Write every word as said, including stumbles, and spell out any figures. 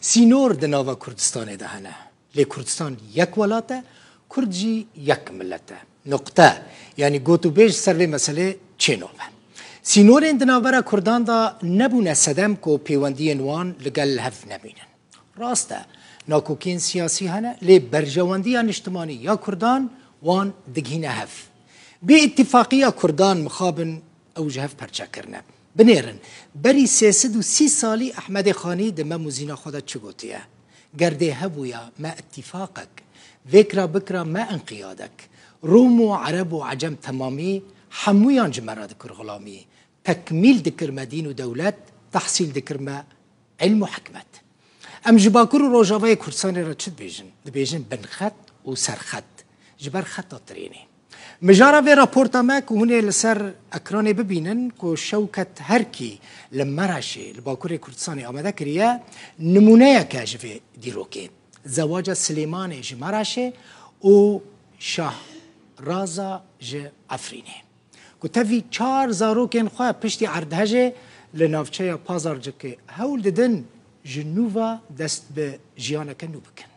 Sînor di nava Kurdistanê de hene. Lê Kurdistan yek welat e, Kurd jî yek milet e. Nuqte. Yanî gotûbêj ser vê meselê çê nave. Sînorên di navbera Kurdan de nebûne sedem ku pêwendiyên wan li gel hev nemînin. Rast e, nakokiyên siyasî hene, lê berjewendiya niştimanî ya Kurdan wan digihîne hev. Bê îtîfaqiya Kurdan mixabin ew ji hev perçe kirine. Binêrin, berî sê sed û sî salî Ehmedê Xanî di mem û zîna xwe de çi gotiye? Ger dê hebûya me îtîfaqek, vêkra bikra me inqiyadek. Rûm û Ereb û Ecem temamî, hemûyan ji me re dikir xulamî. Tekmîl dikir me dîn û dewlet, tehsîl dikir me ilm û hikmet. Em ji Bakur û Rojavayê Kurdistanê re çi dibêjin? Dibêjin binxet û serxet. Ji ber xeta trênê. Mijara vê raporta me ku hûn ê li ser ekranê bibînin ku Şewket Herkî li Mereşê, li Bakurê Kurdistanê amade kiriye, nimûneyek e ji vê dîrokê. Zewaca Silêmanê ji Mereşê û Şahraza ji Efrînê. Ku tevî çar zarokên xwe piştî erdhejê li navçeya Pazarcikê hewl didin ji nû ve dest bi jiyaneke nû bikin.